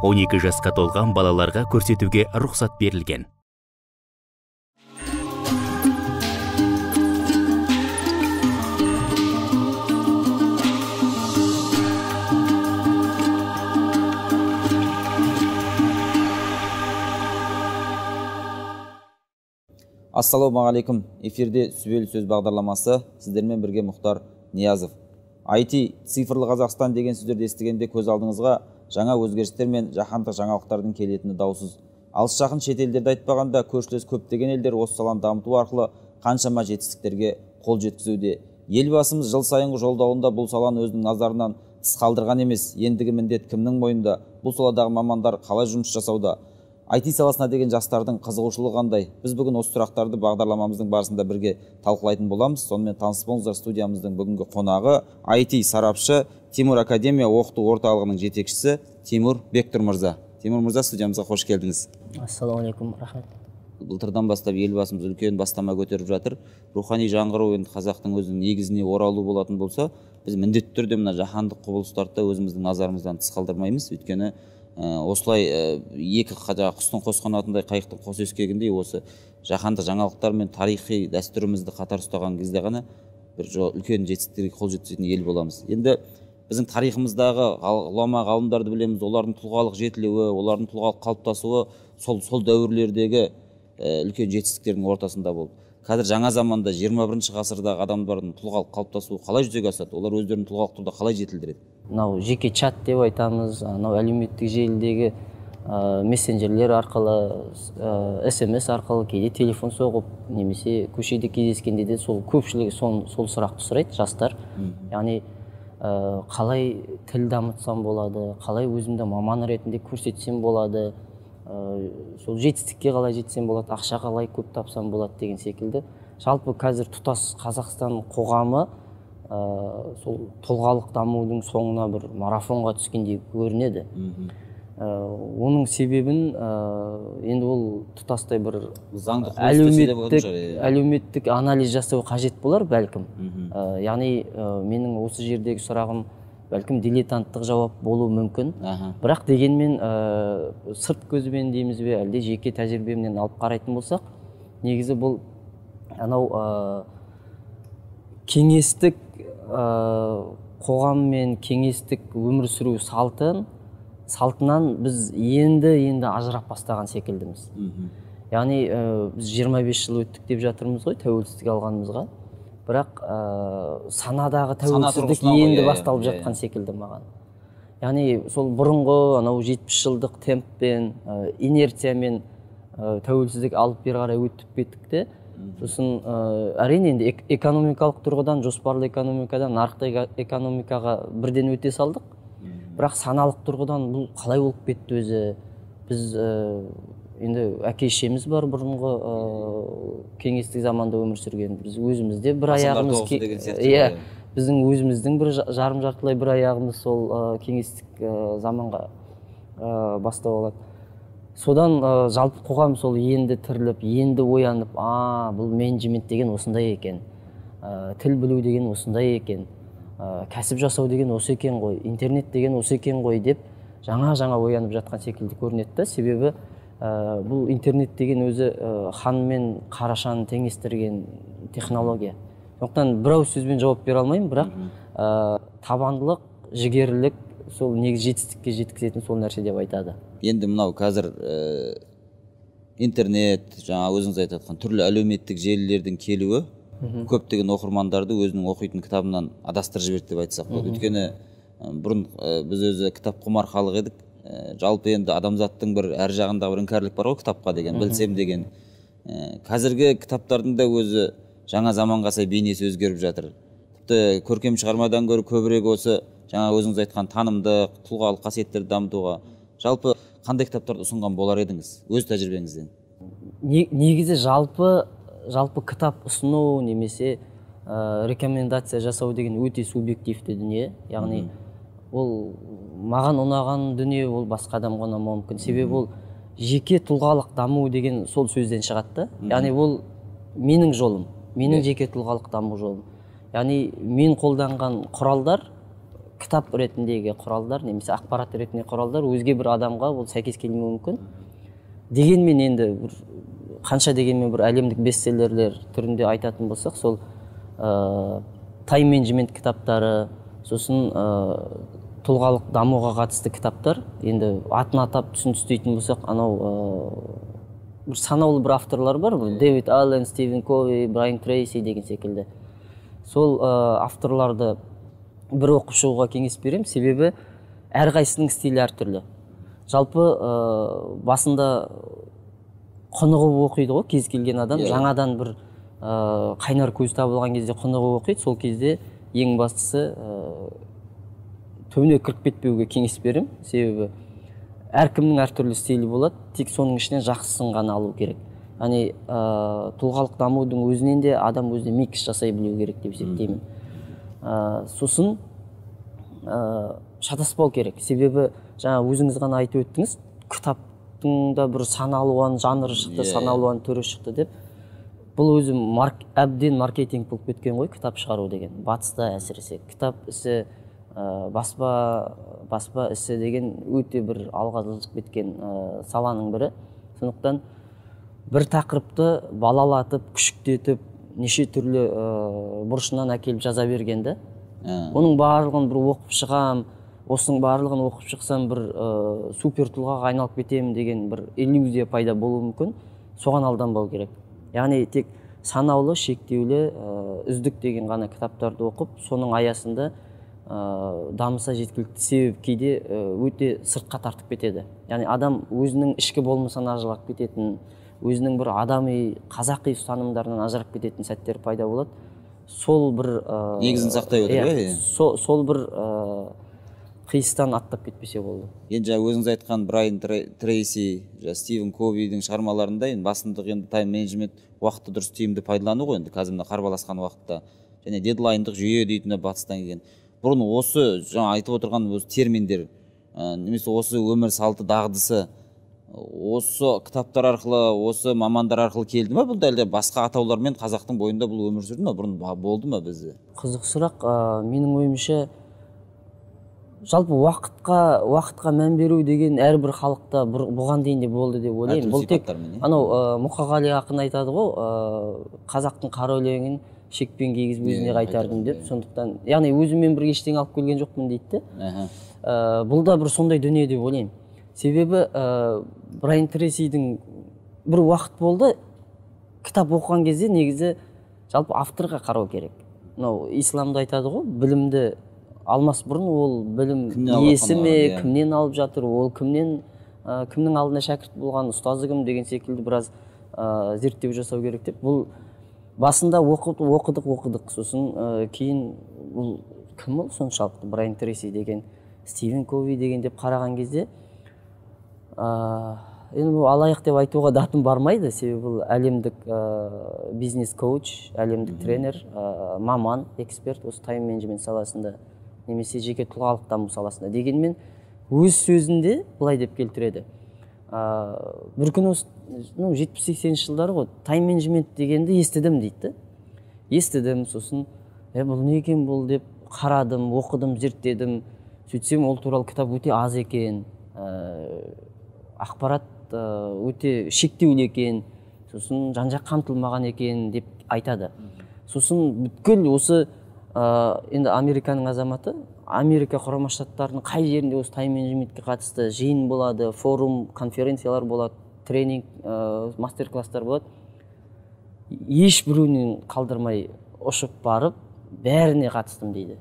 12 жасқа толған балаларға көрсетуге рұқсат берілген. Ассалаумағалейкум. Эфирде Сүбелі сөз бағдарламасы. Сіздермен бірге Мұхтар Ниязов. IT, цифрлы Қазақстан деген сөздерді естігенде көз алдыңызға жаңа өзгерістер мен жаһандық жаңалықтардың келетіні даусыз. Алыс жақын шетелдерді айтпағанда көршілес көптеген елдер осы саланы дамыту арқылы қаншама жетістіктерге қол жеткізуде. Елбасымыз жыл сайынғы жолдауында бұл саланы өзінің назарынан тыс қалдырған емес. Ендігі міндет кімнің мойнында? Бұл саладағы мамандар қалай жұмыс жасауда? IT саласына деген жастардың қызығушылығы қандай? Біз бүгін осы сұрақтарды бағдарламамыздың барысында бірге талқылайтын боламыз. Сонымен таныс болыңыздар, студиямыздың бүгінгі қонағы IT сарапшы, Тимур Академия оқыту орталығының жетекшісі Тимур Бектұр мырза. Тимур мырза, студиямызға қош келдіңіз. Ассалаумағалейкум, рахмет. Былтырдан бастап елбасымыз үлкен бастама көтеріп жатыр. Рухани жаңғыру енді қазақтың өзінің негізіне оралу болатын болса, біз міндетті түрде мына жаһандық құбылыстарды өзіміздің назарымыздан тыс қалдырмаймыз. Өйткені осылай екі құстың қос қанатындай, қайықтың қос ескегіндей осы жаһандық жаңалықтар мен тарихи дәстүрімізді қатар ұстаған кезде ғана бір үлкен жетістіктерге қол жеткізетін ел боламыз. Енді біздің тарихымыздағы ғұлама ғалымдарды білеміз, олардың тұлғалық жетілуі, олардың тұлғалық қалыптасуы сол дәуірлердегі үлкен жетістіктердің ортасында болды. Қазір жаңа заманда 21 ғасырдағы адамдардың тұлғалық қалыптасуы қалай жүзеге асады? Олар өздерін тұлғалық түрде қалай жетілдіреді? Мынау жеке чат деп айтамыз, анау әлеуметтік желідегі мессенджерлер арқылы, СМС арқылы, кейде телефон соғып, немесе көшеде кездескенде де сол көпшілігі сол сұрақты сұрайды жастар. Яғни қалай тіл дамытсам болады, қалай өзімді маман ретінде көрсетсем болады, сол жетістікке қалай жетсем болады, ақша қалай көп тапсам болады деген секілді. Жалпы қазір тұтас Қазақстан қоғамы сол тұлғалық дамудың соңына бір марафонға түскендей көрінеді. Оның себебін енді ол тұтастай бір әлеуметтік анализ жасау қажет болар бәлкім. Яғни менің осы жердегі сұрағым бәлкім дилетанттық жауап болуы мүмкін. Бірақ дегенмен сырт көзбен дейміз бе, әлде жеке тәжірибемнен алып қарайтын болсақ, негізі бұл анау кеңестік қоғам мен кеңестік өмір сүру салтынан біз енді ажырап бастаған секілдіміз. Яғни біз 25 жыл өттік деп жатырмыз ғой тәуелсіздік алғанымызға. Бірақ санадағы тәуелсіздік енді басталып жатқан секілді маған. Яғни сол бұрынғы анау 70 жылдық темппен, инерциямен тәуелсіздік алып бері қарай өтіп кеттік те. Сосын әрине енді экономикалық тұрғыдан, жоспарлы экономикадан нарықтық экономикаға бірден өте салдық. Бірақ саналық тұрғыдан бұл қалай болып кетті өзі? Біз енді әке шешеміз бар бұрынғы кеңестік заманда өмір сүрген. Біз өзімізде бір аяғымыз, иә, біздің өзіміздің бір жарым жартылай бір аяғымыз сол кеңестік заманға бастау алады. Содан жалпы қоғам сол енді тіріліп, енді оянып, бұл менеджмент деген осындай екен, тіл білу деген осындай екен, кәсіп жасау деген осы екен ғой, интернет деген осы екен ғой деп жаңа-жаңа оянып жатқан секілді көрінеді да. Себебі бұл интернет деген өзі хан мен қарашаны теңестірген технология. Сондықтан бір ауыз сөзбен жауап бере алмаймын, бірақ табандылық, жігерлік сол негізі жетістікке жеткізетін сол нәрсе деп айтады. Енді мынау қазір интернет, жаңа өзіңіз айтып жатқан түрлі әлеуметтік желілердің келуі көптеген оқырмандарды өзінің оқитын кітабынан адастырып жіберді деп айтсақ болады. Өйткені бұрын біз өзі кітап құмар халық едік. Жалпы енді адамзаттың бір әр жағындағы бір іңкәрлік бар ғой кітапқа деген, білсем деген. Қазіргі кітаптардың да өзі жаңа заманға сай бейнесі өзгеріп жатыр. Тіпті көркем шығармадан гөрі көбірек осы жаңа өзіңіз айтқан танымдық, тұлғалық қасиеттерді дамытуға. Жалпы қандай кітаптарды ұсынған болар едіңіз өз тәжірибеңізден? Негізі жалпы кітап ұсыну немесе рекомендация жасау деген өте субъективті дүние. Яғни ол маған ұнаған дүние, ол басқа адамға ұнамауы мүмкін. Себебі ол жеке тұлғалық даму деген сол сөзден шығады да. Яғни ол менің жолым, менің жеке тұлғалық даму жолым. Яғни мен қолданған құралдар кітап ретіндегі құралдар немесе ақпарат ретінде құралдар өзге бір адамға ол сәйкес келмеуі мүмкін. Дегенмен енді бір қанша дегенмен бір әлемдік бестселлерлер түрінде айтатын болсақ, сол тайм-менеджмент кітаптары, сосын тұлғалық дамуға қатысты кітаптар, енді атын атап түсін түстейтін болсақ, анау бір санаулы бір авторлар бар, бір Дэвид Аллен, Стивен Кови, Брайан Трейси деген секілді. Сол авторларды бір оқып шығуға кеңес беремін, себебі әрқайсысының стилі әртүрлі. Жалпы басында құнығып оқиды ғой кез келген адам, жаңадан бір қайнар көз табылған кезде құнығып оқиды. Сол кезде ең бастысы түбіне кіріп кетпеуге кеңес беремін, себебі әркімнің әртүрлі стилі болады, тек соның ішінен жақсысын ғана алу керек. Яғни тұлғалық дамудың өзінен де адам өзіне микс жасай білу керек деп есептеймін. Сосын шатаспау керек, себебі жаңа өзіңіз ғана айтып өттіңіз, кітаптың да бір сан алуан жанры шықты, сан алуан түрі шықты деп. Бұл өзі әбден маркетинг болып кеткен ғой кітап шығару деген. Батыста әсіресе кітап ісі, баспа ісі деген өте бір алға жылжып кеткен саланың бірі. Сондықтан бір тақырыпты балалатып, күшіктетіп, неше түрлі бұрышынан әкеліп жаза бергенді. Оның барлығын бір оқып шығам, осының барлығын оқып шықсам бір супер тұлғаға айналып кетемін деген бір иллюзия пайда болуы мүмкін. Соған алданбау керек. Яғни тек санаулы, шектеулі, үздік деген ғана кітаптарды оқып, соның аясында дамыса жеткілікті. Себебі кейде өте сыртқа тартып кетеді. Яғни адам өзінің ішкі болмысынан ажырап кететін, өзінің бір адами, қазақи ұстанымдарынан ажырап кететін сәттер пайда болады. Сол бір негізін сақтай отырып, иә, сол бір қиыстан аттап кетпесе болды. Енді жаңа өзіңіз айтқан Брайан Трейси, Стивен Ковидің шығармаларында енді басымдық енді тайм-менеджмент, уақытты дұрыс тиімді пайдалану ғой енді қазір мына қарбаласқан уақытта, және дедлайндық жүйе дейтіні батыстан келген. Бұрын осы жаңа айтып отырған осы терминдер, немесе осы өмір салты дағдысы осы кітаптар арқылы, осы мамандар арқылы келді ме? Бұл әлде басқа атаулармен қазақтың бойында бұл өмір сүрді ме? Бұрын болды ма бізде? Қызық сұрақ. Менің ойымша, жалпы уақытқа мән беру деген әрбір халықта бұған дейін де болды деп ойлаймын. Бұл тек анау Мұқағали ақын айтады ғой, қазақтың қара өлеңін шекпен кигізіп өзіне қайтардым деп. Сондықтан, яғни өзіммен бірге ештеңе алып келген жоқпын дейді. Бұл да бір сондай дүние деп ойлаймын. Себебі Брайан Трейсидің бір уақыт болды, кітап оқыған кезде негізі жалпы авторға қарау керек. Мынау исламда айтады ғой, білімді алмас бұрын ол білім иесі ме, кімнен алып жатыр, ол кімнен, кімнің алдына шәкірт болған, ұстазы кім деген секілді біраз зерттеу жасау керек деп. Бұл басында оқыдық, сосын кейін бұл кім ол соншалықты Брайан Трейси деген, Стивен Кови деген деп қараған кезде, енді бұл алаяқ деп айтуға датым бармайды, себебі бұл әлемдік бизнес коуч, әлемдік тренер, маман, эксперт осы тайм-менеджмент саласында немесе жеке тұлғалық даму саласында. Дегенмен өз сөзінде былай деп келтіреді. Бір күні осы 70-80 жылдары ғой, тайм-менеджмент дегенді естідім дейді. Естідім, сосын бұл не екен бұл деп қарадым, оқыдым, зерттедім. Сөйтсем ол туралы кітап өте аз екен, ақпарат өте шектеулі екен, сосын жан-жақ қамтылмаған екен деп айтады. Сосын бүткіл осы енді Американың азаматы, Америка Құрама Штаттарының қай жерінде осы тайм-менеджментке қатысты жиын болады, форум, конференциялар болады, тренинг, мастер-класстар болады, еш біреуінен қалдырмай ұшып барып, бәріне қатыстым дейді.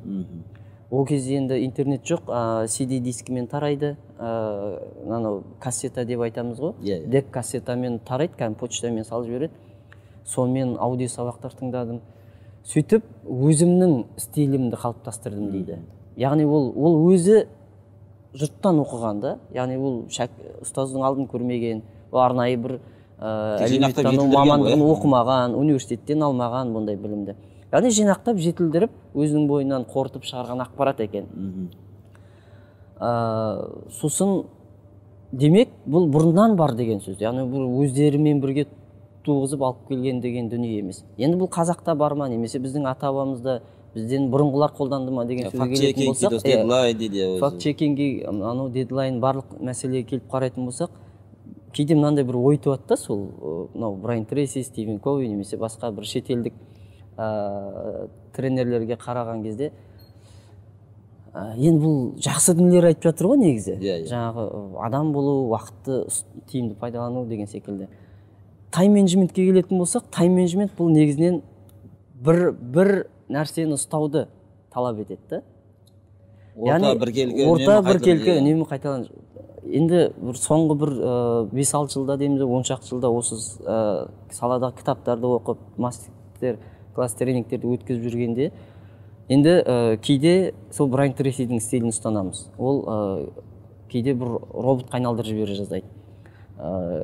Ол кезде енді интернет жоқ, CD дискімен тарайды, анау кассета деп айтамыз ғой, дек кассетамен тарайды, кәдімгі почтамен салып жібереді. Сонымен аудио сабақтар тыңдадым. Сөйтіп өзімнің стилімді қалыптастырдым дейді. Яғни ол өзі жұрттан оқыған да, яғни ол ұстаздың алдын көрмеген, ол арнайы бір әлеуметтану мамандығын оқымаған, университеттен алмаған бұндай білімді. Яғни жинақтап, жетілдіріп, өзінің бойынан қорытып шығарған ақпарат екен. Сосын демек бұл бұрыннан бар деген сөз. Яғни бұл өздерімен бірге туғызып алып келген деген дүние емес. Енді бұл қазақта бар ма, немесе біздің ата-бабамызда Бізден бұрынғылар қолданды ма деген сөзге келетін болсақ, дедлайн дейді. Факт-чекинг, анау дедлайн, барлық мәселеге келіп қарайтын болсақ, кейде мынандай бір ой туады да, сол мынау Брайан Трейси, Стивен Кови немесе басқа бір шетелдік тренерлерге қараған кезде, енді бұл жақсы дүниелер айтып жатыр ғой негізі. Жаңағы адам болу, уақытты тиімді пайдалану деген секілді. Тайм-менеджментке келетін болсақ, тайм-менеджмент бұл негізінен бір нәрсені ұстауды талап етеді да. Орта біркелкі, орта біркелкі, үнемі қайталанып. Енді бір соңғы бір 5-6 жылда дейміз, 10 шақты жылда осы саладағы кітаптарды оқып, мастер класс тренингтерді өткізіп жүргенде, енді кейде сол Брайан Трейсидің стилін ұстанамыз. Ол кейде бір роботқа айналдырып жібере жаздайды.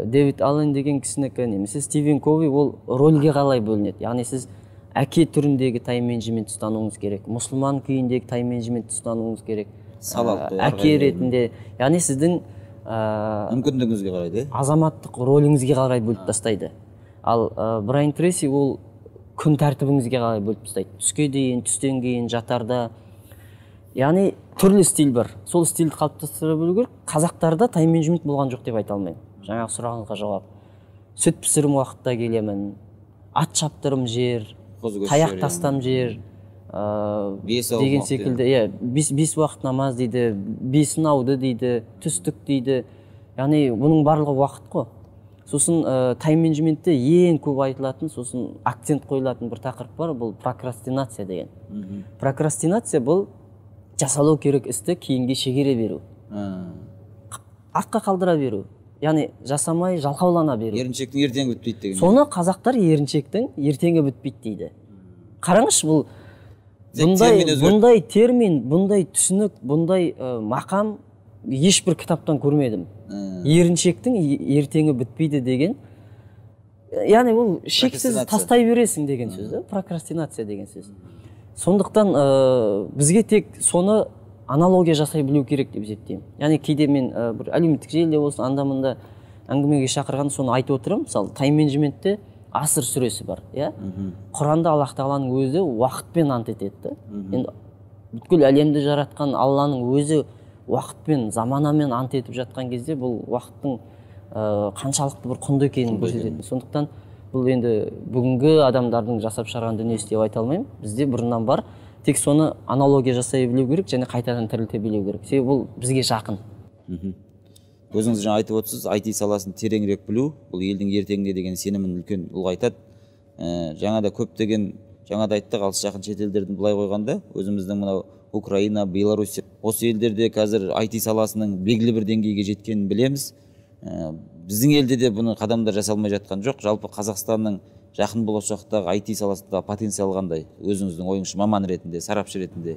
Дэвид Аллен деген кісінікі немесе Стивен Кови, ол рөлге қалай бөлінеді. Яғни сіз әке түріндегі тайм-менеджмент ұстануыңыз керек, мұсылман күйіндегі тайм-менеджмент ұстануыңыз керек, әке ретінде. Яғни сіздің мүмкіндігіңізге қарайды, азаматтық рөліңізге қарай бөліп тастайды. Ал Брайан Трейси ол күн тәртібіңізге қарай бөліп тастайды. Түске дейін, түстен кейін, жатарда. Яғни түрлі стиль бар. Сол стильді қалыптастыра білу керек. Қазақтарда тайм-менеджмент болған жоқ деп айта алмаймын. Жаңағы сұрағыңызға жауап. Сүт пісірім уақытта келемін, ат шаптырым жер, таяқ тастам жер, деген секілді. Иә, бес уақыт намаз дейді, бесін ауды дейді, түстік дейді. Яғни бұның барлығы уақыт қой. Сосын тайм-менеджментте ең көп айтылатын, сосын акцент қойылатын бір тақырып бар, бұл прокрастинация деген. Прокрастинация бұл жасалу керек істі кейінге шегере беру. Артқа қалдыра беру. Яғни жасамай жалқаулана беру. Еріншектің ертеңі бітпейді деген. Соны қазақтар еріншектің ертеңі бітпейді дейді. Қараңызшы, бұл бұндай термин, бұндай түсінік, бұндай мақам ешбір кітаптан көрмедім. Еріншектің ертеңі бітпейді деген, яғни ол шексіз тастай бересің деген сөз, прокрастинация деген сөз. Сондықтан бізге тек соны аналогия жасай білу керек деп есептеймін. Яғни кейде мен бір әлеуметтік желіде болсын, анда-мында әңгімеге шақырғанда соны айтып отырамын. Мысалы, тайм-менеджментте Аср сүресі бар, иә? Құранда Аллах тағаланың өзі уақытпен ант етеді. Енді бүткіл әлемді жаратқан Алланың өзі уақытпен, заманамен ант етіп жатқан кезде бұл уақыттың қаншалықты бір құнды екенін көрсетеді. Сондықтан бұл енді бүгінгі адамдардың жасап шығарған дүниесі деп айта алмаймын. Бізде бұрыннан бар. Тек соны аналогия жасай білу керек және қайтадан тірілте білу керек. Себебі бұл бізге жақын. Өзіңіз жаңа айтып отырсыз, IT саласын тереңірек білу, бұл елдің ертеңіне деген сенімін үлкен ұлғайтады. Жаңа да көптеген, жаңа да айттық, алыс жақын шетелдердің былай қойғанда, өзіміздің мынау Украина, Беларусь, осы елдерде қазір IT саласының белгілі бір деңгейге жеткенін білеміз. Біздің елде де бұны қадамдар жасалмай жатқан жоқ. Жалпы Қазақстанның жақын болашақтағы IT саласында потенциал қандай? Өзіңіздің ойыңызша, маман ретінде, сарапшы ретінде.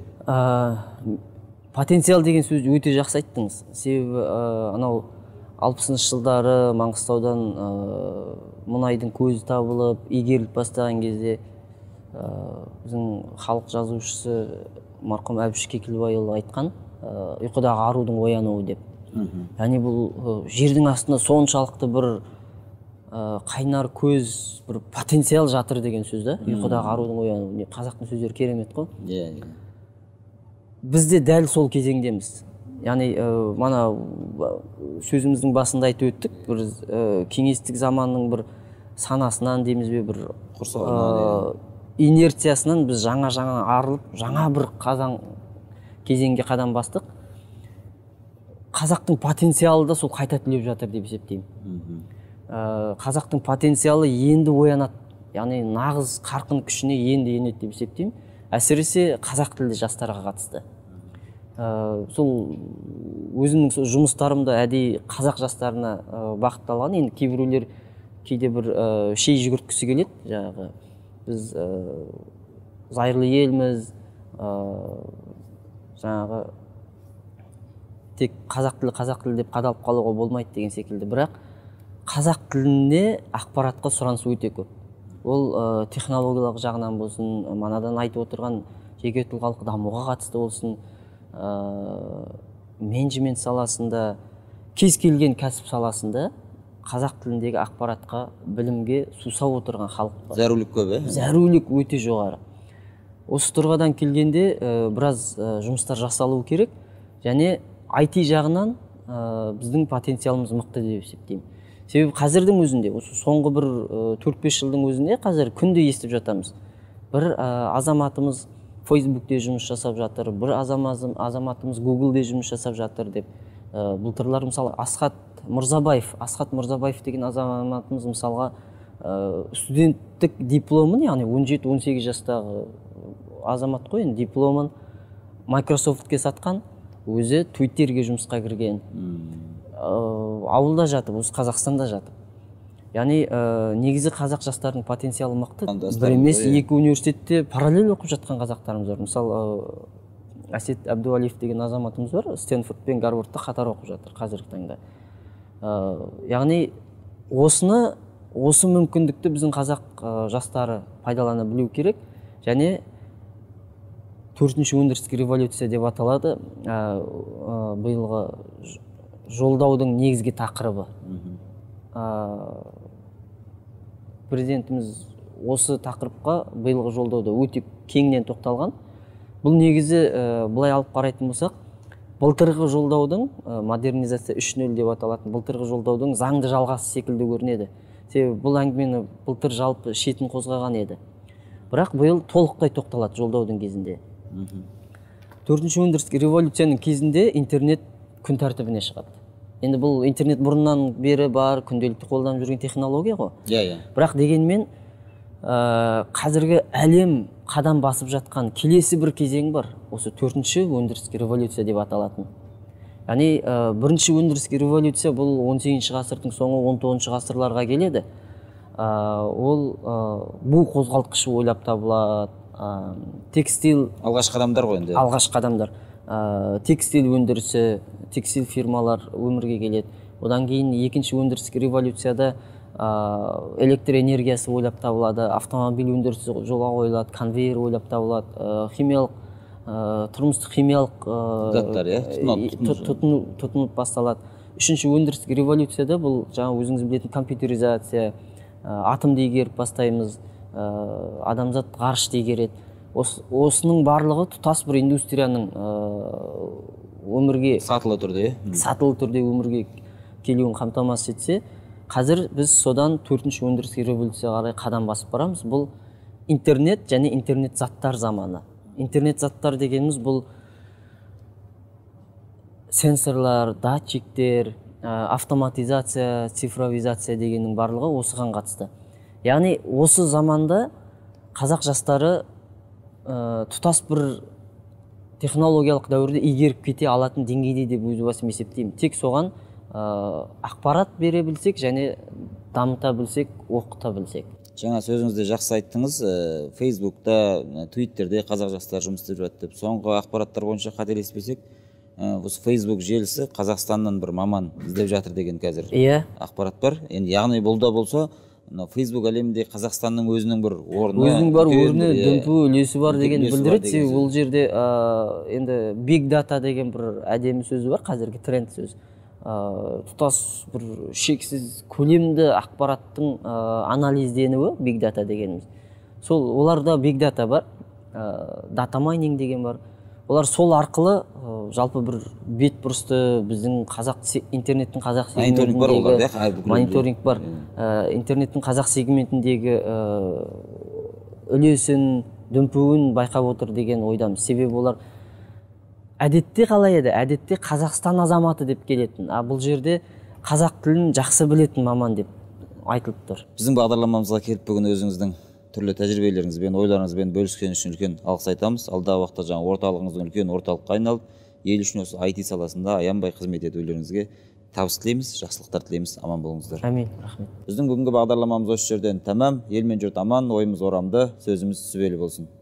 Потенциал деген сөзді өте жақсы айттыңыз. Себебі анау 60-шы жылдары Маңғыстаудан мұнайдың көзі табылып, игеріліп бастаған кезде біздің халық жазушысы марқұм Әбіш Кекілбайұлы айтқан, ұйқыдағы арудың оянуы деп. Яғни бұл жердің астында соншалықты бір қайнар көз, бір потенциал жатыр деген сөз да, ұйқыдағы арудың оянуы. Қазақтың сөздері керемет қой. Біз де дәл сол кезеңдеміз. Яғни мана сөзіміздің басында айтып өттік, бір кеңестік заманның бір санасынан дейміз бе, бір инерциясынан біз жаңа-жаңа арылып, жаңа бір қазан кезеңге қадам бастық. Қазақтың потенциалы да сол қайта түлеп жатыр деп есептеймін. Қазақтың потенциалы енді оянады, яғни нағыз қарқын күшіне енді енеді деп есептеймін. Әсіресе қазақ тілді жастарға қатысты. Сол өзімнің сол жұмыстарымда әдейі қазақ жастарына бағытталған. Енді кейбіреулер кейде бір шей жүгірткісі келеді, жаңағы біз зайырлы елміз, жаңағы тек қазақ тілі қазақ тілі деп қадалып қалуға болмайды деген секілді. Бірақ қазақ тіліне ақпаратқа сұраныс өте көп. Ол технологиялық жағынан болсын, манадан айтып отырған жеке тұлғалық дамуға қатысты болсын, менеджмент саласында, кез келген кәсіп саласында қазақ тіліндегі ақпаратқа, білімге сусап отырған халық бар. Зәрулік көп, ә? Зәрулік өте жоғары. Осы тұрғыдан келгенде біраз жұмыстар жасалуы керек. Және IT жағынан біздің потенциалымыз мықты деп есептеймін. Себебі қазірдің өзінде, осы соңғы бір 4-5 жылдың өзінде қазір күнде естіп жатамыз. Бір азаматымыз Фейсбукте жұмыс жасап жатыр, бір азаматымыз Гуглде жұмыс жасап жатыр деп. Былтырлар мысалы Асхат Мырзабаев деген азаматымыз мысалға студенттік дипломын, яғни 17-18 жастағы азамат қой, енді дипломын Microsoftке сатқан, өзі Twitterге жұмысқа кірген. Ауылда жатып, осы Қазақстанда жатып. Яғни негізі қазақ жастарының потенциалы мықты. Бір емес, екі университетте параллель оқып жатқан қазақтарымыз бар. Мысалы, Әсет Әбдуалиев деген азаматымыз бар, Стэнфорд пен Гарвардта қатар оқып жатыр қазіргі таңда. Яғни осы мүмкіндікті біздің қазақ жастары пайдалана білу керек. Және 4-ші өндірістік революция деп аталады биылғы жолдаудың негізгі тақырыбы. Президентіміз осы тақырыпқа биылғы жолдауда өте кеңінен тоқталған. Бұл негізі былай алып қарайтын болсақ, былтырғы жолдаудың модернизация 3.0 деп аталатын былтырғы жолдаудың заңды жалғасы секілді көрінеді. Себебі бұл әңгімені былтыр жалпы шетін қозғаған еді. Бірақ биыл толықтай тоқталады жолдаудың кезінде. 4-ші өндірістік революцияның кезінде интернет күн тәртібіне шығады. Енді бұл интернет бұрыннан бері бар, күнделікті қолданып жүрген технология ғой. Иә. Бірақ дегенмен қазіргі әлем қадам басып жатқан келесі бір кезең бар. Осы 4-ші өндірістік революция деп аталатын. Яғни 1-ші өндірістік революция бұл 18-ші ғасырдың соңы 19-шы ғасырларға келеді. Ол бу қозғалтқышы ойлап табылады, текстиль алғашқы қадамдар ғой енді. Алғашқы қадамдар. Текстиль өндірісі, текстиль фирмалар өмірге келеді. Одан кейін 2-ші өндірістік революцияда электр энергиясы ойлап табылады, автомобиль өндірісі жолға қойылады, конвейер ойлап табылады, химиялық, тұрмыстық химиялық заттар, тұтынып басталады. 3-ші өндірістік революцияда бұл жаңа өзіңіз білетін компьютеризация, атомды игеріп бастаймыз, адамзат ғарышты игереді. Осының барлығы тұтас бір индустрияның өмірге сатылы түрде, сатылы түрде өмірге келуін қамтамасыз етсе, қазір біз содан 4-ші өндірістік революцияға қарай қадам басып барамыз. Бұл интернет және интернет заттар заманы. Интернет заттар дегеніміз бұл сенсорлар, датчиктер, автоматизация, цифровизация дегеннің барлығы осыған қатысты. Яғни осы заманда қазақ жастары тұтас бір технологиялық дәуірді игеріп кете алатын деңгейде деп өз басым есептеймін. Тек соған ақпарат бере білсек және дамыта білсек, оқыта білсек. Жаңа сөзіңізде жақсы айттыңыз, Фейсбукта, Твиттерде қазақ жастары жұмыс істеп жатыр деп. Соңғы ақпараттар бойынша қателеспесек, осы Фейсбук желісі Қазақстаннан бір маман іздеп жатыр деген қазір ақпарат бар. Енді яғни бұл да болса, Фейсбук әлемінде Қазақстанның өзінің бір орны, өзінің бар орны, дүмпуі, үлесі бар деген білдіреді. Себебі бұл жерде енді big data деген бір әдемі сөзі бар, қазіргі тренд сөз. Тұтас бір шексіз көлемді ақпараттың анализденуі big data дегеніміз. Сол оларда big data бар, data mining деген бар. Олар сол арқылы жалпы бір бет бұрысты біздің қазақ интернеттің қазақ сегментіндегі мониторинг бар, интернеттің қазақ сегментіндегі үлесін, дүмпуін байқап отыр деген ойдамыз. Себебі олар әдетте қалай еді? Әдетте Қазақстан азаматы деп келетін, а бұл жерде қазақ тілін жақсы білетін маман деп айтылып тұр. Біздің бағдарламамызға келіп бүгін өзіңіздің түрлі тәжірибелеріңізбен, ойларыңызбен бөліскен үшін үлкен алғыс айтамыз. Алдағы уақытта жаңа орталығыңыздың үлкен орталыққа айналып, ел үшін осы IT саласында аянбай қызмет етулеріңізге табыс тілейміз, жақсылықтар тілейміз. Аман болыңыздар. Әмин, рахмет. Біздің бүгінгі бағдарламамыз осы жерден тәмам. Ел мен жұрт аман, ойымыз орамды, сөзіміз сүбелі болсын.